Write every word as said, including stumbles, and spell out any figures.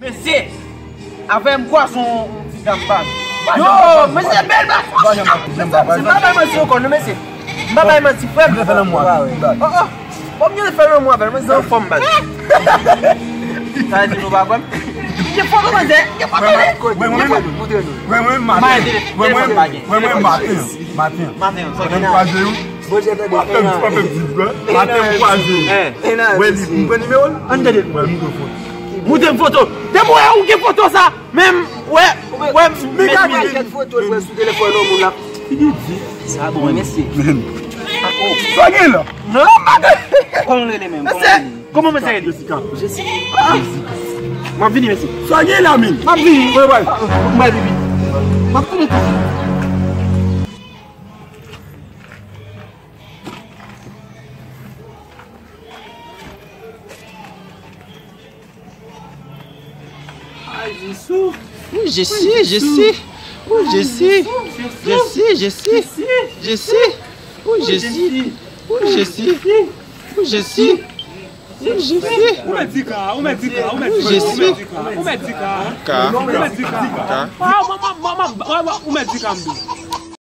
Mesye, avè m kwa son ti dam baz. Yo, mesye, bèl baz. Mesye, m pa bay manti ankò non, mesye. M pa bay manti, frè m. Mwen fè lanmou avè l. Oh, oh. Bon, m gen fè lanmou avè l, mwen se anfòm baz. Sa vle di nou pa kwè m? Gen foto manzè, gen foto li. Mwen, mwen, mwen, mwen, mwen, maten. Mwen, mwen, mwen, mwen, maten. Maten. Maten, sa gen nan. Mwen kwaze yo. Maten, m pa fè m di vre. Maten, m kwaze yo. Wè li, m pran nimewo l. An tande. Wè, m pran foto. Montre m foto. Depi w wè ou gen foto sa, men m, wè, wè, m, men gade kèk foto l pran sou telefòn yon moun la. Figi di. Sa bon, wi, mesye. Sa gen la? Non, m pa gen. Kòman w rele menm? Kòman w rele? Kòman mesye rele? Jessica. Jessica. M ap vini, mesye. Sa gen la, men. M ap vini. Bye, bye. M bay pipi. M ap tounen tou. Ay, Jezi. Wi, Jezi, Jezi. Wi, Jezi. Jezi, Jezi. Jezi. Wi, Jezi. Wi, Jezi. Wi, Jezi. Wi, Jezi. Ou mèt di ka, ou mèt di ka, ou mèt di ka, ou mèt di ka, ou mèt di ka. Ka. Ou mèt di ka. Ka. Ah, mwen, mwen, mwen, mwen, mwen, ou mèt di ka, m di.